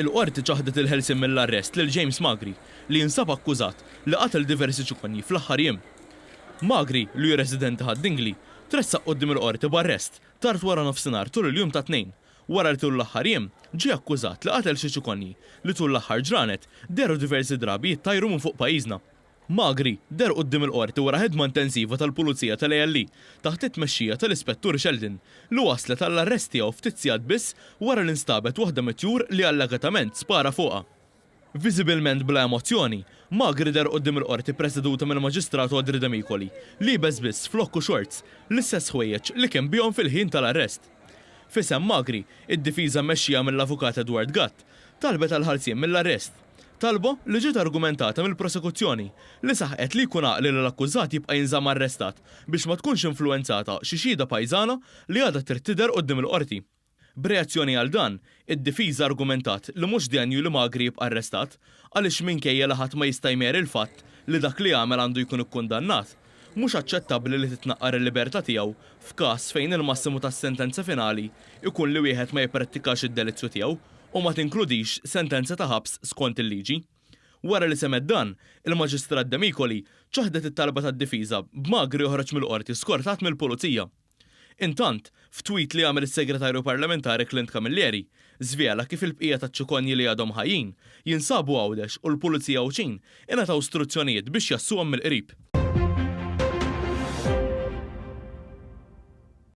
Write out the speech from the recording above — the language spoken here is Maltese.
Il-Qorti ċaħdet il-ħelsien mill-arrest lil James Magri, li jinsab akkużat li qatel diversi ċikonji fl-aħħar jiem. Magri, li hu residenti Ħad-Dingli, tressaq quddiem il-Qorti b'arrest tard waranofsinhar tul il-jum tat-Tnejn, wara li tul l-aħħar jiem ġie akkużat li qatel xi ċikonji li tul l-aħħar ġranet dehru diversi drabi jittajru minn fuq pajjiżna. Magri deher quddiem il-Qorti wara ħidma intensiva tal-Pulizija tal-ALE taħt it-tmexxija tal-Ispettur Sheldon li wasslet għall-arrest tiegħu ftit sigħat biss wara li nstabet waħda mit-tjur li allegatament spara fuqha. Viżibilment bla emozzjoni, Magri deher quddiem il-Qorti ppreseduta mill-Maġistrat Audrey Demicoli, liebes biss flokk u shorts, l-istess ħwejjeġ li kien bihom fil-ħin tal-arrest. F'isem Magri, id-difiża mmexxija mill-Avukat Edward Gatt, talbet għall-ħarsien mill-arrest. Talba li ġiet argumentata mill-prosekuzzjoni, li saħqet li jkun għaqli li l-akkużat jibqa' jinżamm arrestat biex ma tkunx influwenzata xi xhieda pajżana li għadha trid tidher quddiem il-Qorti. B'reazzjoni għal dan, id-difiża argumentat li mhux denju li Magri jibqa' arrestat għaliex minkejja li ħadd ma jista' jmeri l-fatt li dak li għamel għandu jkun ikkundannat, mhux aċċettabbli li titnaqqar il-libertà tiegħu f'każ fejn il-massimu tas-sentenza finali jkun li wieħed ma jipprattikax id-delizzju tiegħu u ma tinkludix sentenza ta' ħabs skont il-liġi. Wara li semgħet dan, il-Maġistrat Demicoli ċaħdet it-talba tad-difiża b'Magri joħroġ mill-Qorti skortat mill-Pulizija. Intant, f'tweet li għamel is-Segretarju Parlamentari Clint Camilleri, żvela kif il-bqija taċ-ċikonji li għadhom ħajjin jinsabu Għawdex u l-Pulizija Għawdxin ingħataw struzzjonijiet biex jassuhom mill-qrib.